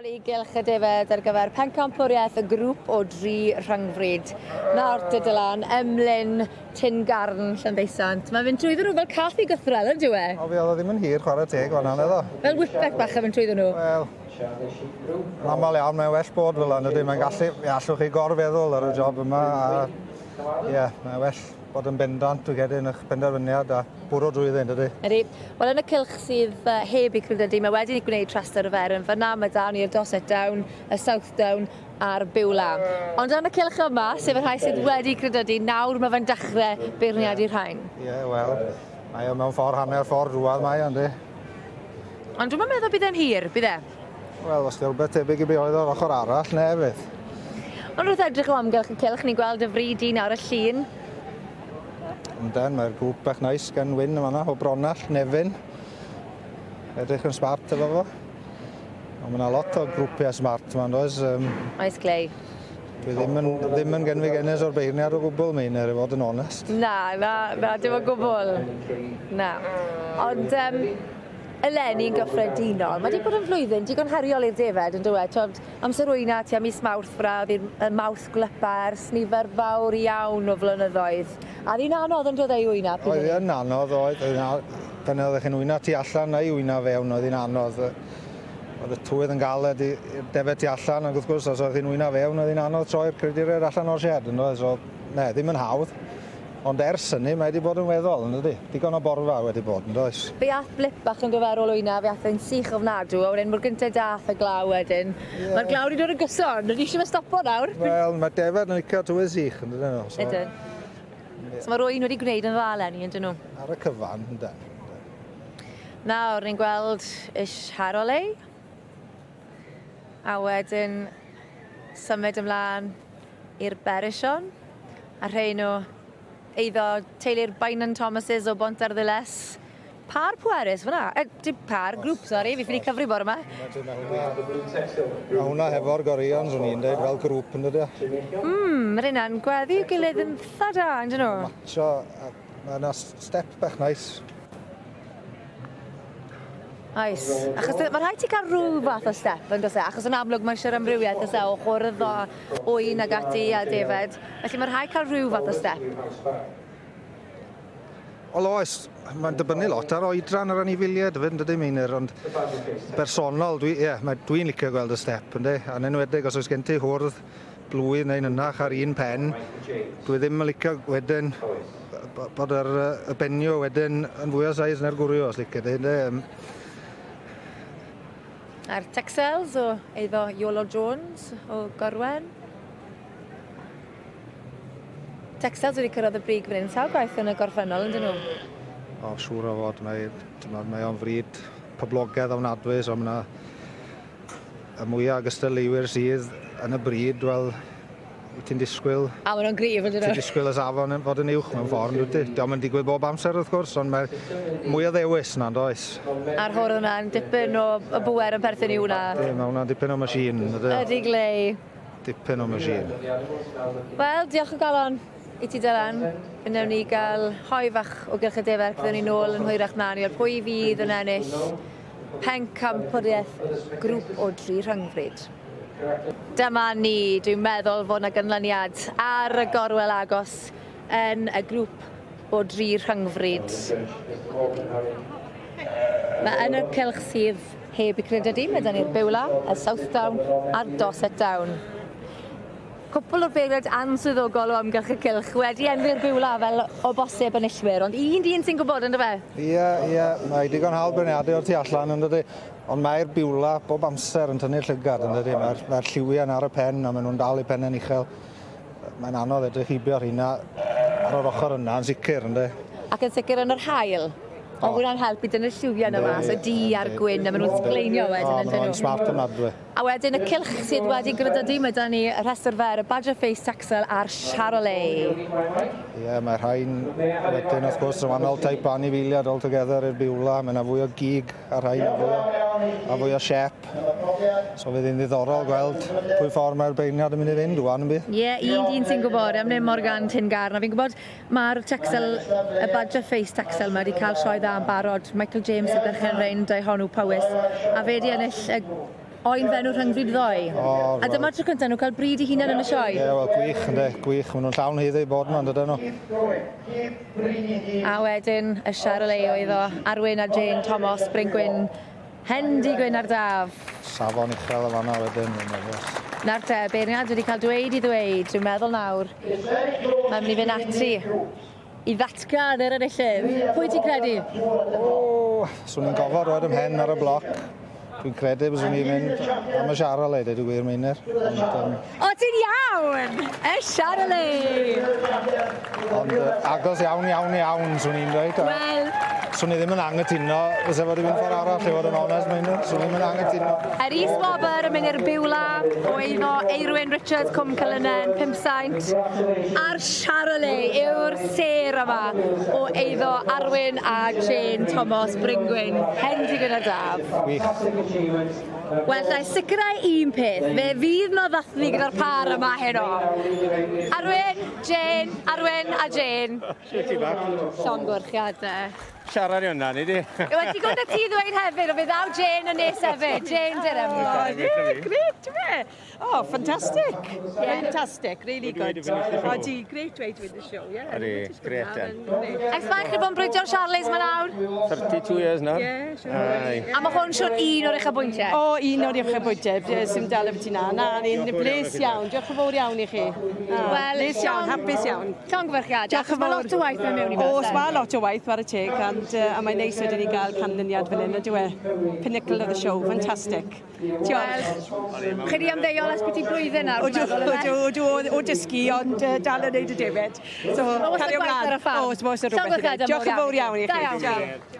Nôl i gylch y defaid ar gyfer pencampwriaeth y grŵp o dri rhyngfryd. Nawr te Dylan, Emlyn, Tin Garn, Llandeisant. Mae'n mynd trwyddo nhw fel cath i gythrel, yn dyw e? O, fi oedd o ddim yn hir, chwarae teg, fan hynny ddo. Fel whippet bach yn mynd trwyddo nhw. Wel, yn aml iawn, mae'n well bod fel yna, ydy. Mae'n gallu, mi allwch chi gorfeddwl ar y job yma, a ie, yeah, mae'n well bod yn bendant, dwi'n credu, yn eich penderfyniad a bwrw drwyddi, yn dydy? Ydy. Wel, yn y cylch sydd heb ei credu, mae wedi gwneud rhestr fer yn fyna. Mae da ni'r Dorset Down, y South Down a'r Beulah. Ond yn y cylch yma, sef y rhai sydd wedi credydu, nawr mae fe'n dechrau beirniadu'r rhain. Ie, yeah, wel, mae o mewn ffordd hanner ffordd rwan mae o, yndi? Ond dwi'm yn meddwl bydd e'n hir, bydd e? Wel, os 'di o rwbeth tebyg i be' oedd o'r ochr arall, ne fydd. Ond wrth edrych o amgylch y cylch, ni'n gweld y fryd un ar y llun. Ynden, mae'r grŵp bach neis gan Wyn yn fan'na, o Bronall, Nefyn. Edrych yn smart efo fo. Ond mae 'na lot o grwpiau smart yma, yndoes? Um, Oes, Clay. Dwi ddim yn, ddim yn genfigenus o'r beirniad o gwbl, Meinir, i fod yn onest. Na, na, na, dim o gwbl. Na. Ond um, eleni yn gyffredinol, mae wedi bod yn flwyddyn digon heriol i'r defaid, yn dweud. Twod, amser wyna tua mis Mawrth fyna, oedd hi'n Mawrth gwlypa ers nifer fawr iawn o flynyddoedd. A oedd hi'n anodd yn dod ei wyna? Oedd hi'n anodd, oedd. Pan oeddech chi'n wyna tu allan neu wyna fewn, oedd hi'n anodd. Oedd y tywydd yn galed i'r defaid tu allan, ac wrth gwrs, os oedd hi'n wyna fewn, oedd hi'n anodd troi'r creaduriaid allan o'r shed, yn doedd? So, ne, ddim yn hawdd. Ond ers hynny, mae wedi bod yn weddol, yn dydi? Digon o borfa wedi bod, yn does? Fe ath blip bach yn do fe ar ôl wyna, fe ath e'n sych ofnadw, a wedyn mor gynted dath y glaw wedyn. Yeah. Mae'r glaw wedi dod yn gyson, rydyn ni eisiau fe stopo nawr. Wel, mae defaid yn licio tywydd sych, yn dydyn nhw? So... Ydyn. So mae'r ŵyn wedi gwneud yn dda eleni, yn dyn nhw? Ar y cyfan, yndyn. Nawr ni'n gweld y Charolais. A wedyn symud ymlaen i'r Berrichon. A rhei nhw eiddo teulu'r Beynon Thomases o Bontarddulais. Par pwerus fyna. E, dim par, grŵp, sori, fi ffili cyfri bore yma. Mae hwnna hefo'r goreuon, swn i'n dweud, fel grŵp yn dydy. Mm, mae'r hynna'n gweddu gilydd yn dda da, yn dyn nhw? Matcho, Mae yna step bach neis. Oes. Achos mae rhaid ti cael rhyw fath o step yn does e? Achos yn amlwg mae eisiau'r amrywiaeth oes e, o hwrdd o ŵyn ag ati a defaid. Felly mae rhaid cael rhyw fath o step. Wel oes, mae'n dibynnu lot ar oedran yr anifeiliaid hefyd, yn dydy Meinir, ond bersonol, dwi, ie, yeah, dwi'n licio gweld y step, ynddi? A'n enwedig os oes gen ti hwrdd blwydd neu'n hynach ar un pen, dwi ddim yn licio wedyn bod yr, y benio wedyn yn fwy o size na'r gwrio, os licio di. Ynde? A'r Texels o eiddo Iolo Jones o Gorwen. Texels wedi cyrraedd y brig fan hyn sawl gwaith yn y gorffennol, yn dyn nhw? O, siŵr o fod. Mae, mae o'n fryd poblogaidd ofnadwy, so mae yna y mwyaf o gystadleuwyr sydd yn y bryd, wel, wyt ti'n disgwyl... A maen nhw'n gryf, ydyn nhw? Ti'n disgwyl y safon yn fod yn uwch mewn ffordd, wyt ti? Dio'm yn digwydd bob amser, wrth gwrs, ond mae mwy o ddewis na, does? A'r hwrdd yna yn dipyn o y bŵer yn perthyn i hwnna. Ydy, mae hwnna'n dipyn o machine, ydy? Ydy, Glei. Dipyn o machine. Wel, diolch o galon i ti, Dylan. Fe wnawn ni gael hoe fach o Gylch y Defaid, fyddwn ni nôl yn hwyrach mlaen i weld pwy fydd yn ennill Pencampwriaeth grŵp o dri rhyngfryd. Dyma ni, dwi'n meddwl fod 'na ganlyniad ar y gorwel agos yn y grŵp o dri rhyngfryd. Mae yn y cylch sydd heb i credydu, mae 'da ni'r Beulah, y Southdown a'r Dorset Down. Cwpl o'r beirniaid answyddogol o amgylch y cylch wedi enwi'r Beulah fel o bosib enillwyr, ond un dyn sy'n gwybod, yndyfe? Ie, ie, mae digon hawdd beirniadu o'r tu allan, yn dydi? Ond mae'r Beulah bob amser yn tynnu'r llygad, yn dydi? Mae'r mae lliwiau'n ar y pen a maen nhw'n dal eu pennau'n uchel. Mae'n anodd edrych heibio rheina ar yr ochr yna, yn sicr, ynddi? Ac yn sicr yn yr haul. O, hwnna'n helpu dynnu'r lliwiau yna mas, y du a'r gwyn, a maen nhw'n sgleinio wedyn, yn dyn nhw? Maen nhw'n smart ofnadwy. A wedyn y cylch sydd wedi grydydu, mae 'da ni y rhestr fer, y Badger Face Texel a'r Charolais. Ie, yeah, mae rhain wedyn wrth gwrs yn wahanol type o anifeiliaid all together i'r Beulah. Mae yna fwy o gig ar rhain a fwy o, a fwy o siep. So fydd hi'n ddiddorol gweld pwy ffordd mae'r beirniad yn mynd i fynd wan yn bydd. Ie, yeah, un dyn sy'n gwybod, am Morgan Morgan Tingarn, a fi'n gwybod Mae'r Texel, y Badger Face Texel 'ma wedi cael sioe dda yn barod. Michael James sydd berchen rein, Daehonw Powys, a fe 'di ennill y Oen fenw rhyngfrid ddoe. O, A dyma'r tro cyntaf nhw cael bryd i hunan yn y sioe. Ie, wel, gwych, ynde, gwych. Maen nhw'n llawn haeddu bod yma, yndyden nhw. A wedyn y Charolais oedd o Arwyn a Jane Thomas, Bryn Gwyn, Hendy Gwyn ar Daf. Safon uchel y fanna wedyn, yn obvious. Nawr te, beirniad wedi cael dweud i ddweud, dwi'n meddwl nawr, mae'n mynd i fynd ati i ddatgan yr enillydd. Pwy ti'n credu? O, swn i'n gofod roed ym mhen ar y bloc. Dwi'n credu byswn i'n mynd am y Charolais, dweud y gwir, Meinir. Ond, O, ti'n iawn! Y Charolais! Ond agos iawn, iawn, iawn, swn i'n dweud. Wel... Swn i ddim yn angytuno, fysa fod i fynd ffordd arall, i fod yn onest, Meinir. Swn i ddim yn angytuno. Yr is wobr yn mynd i'r Biwla o eiddo Eirwyn Richards, Cwm Cylynen, Pumsaint. A'r Charolais yw'r sêr yma o eiddo Arwyn a Jane Thomas Bryngwyn. Hendy gyda Daf. Gwych. Wel, na i sicrhau un peth, fe fydd no ddathlu gyda'r pâr yma heno. Arwyn, Jane, Arwyn a Jane. Shwt ti bach? Llongyfarchiadau. Siarad i hwnna, ni di? Wel, digon 'da ti ddweud hefyd, ond fe ddaw Jane yn nes hefyd. Jane Durham. Oh, yeah, great, ti'n fe? Oh, fantastic. Fantastic, really Good way good. to finish the show. Odi, great way to win the show, yeah. Odi, great then. Ers faint chi bod yn brydio'r Charolais ma nawr? 32 years nawr. Yeah, sure. Aye. A mae hwn siwr un o'r uchafbwyntiau. O, un o'r uchafbwyntiau, sy'n dal efo ti na. Na, ni'n bles iawn. Diolch yn fawr iawn i chi. Na, Wel, bles iawn, hapus iawn. Llongyfarchiadau. Diolch yn Mae fawr. lot o waith mewn mewn i fel. Oes, mae lot o waith, whare teg, and, a mae'n neis wedyn i gael canlyniad fel hyn, ydyw e? Pinnacle of the show, fantastic. Diolch. Chi di ymddeol ers byti blwyddyn nawr, O, dwi'n meddwl, dw, dw, o, o dysgu, ond dal yn neud y defaid. So, Oes 'na cario gwaith ymlaen. ar y ffarm? Oes, oes 'na rhywbeth i wneud. Llongyfarchiadau Diolch yn fawr iawn i Da chi. iawn. Diolch.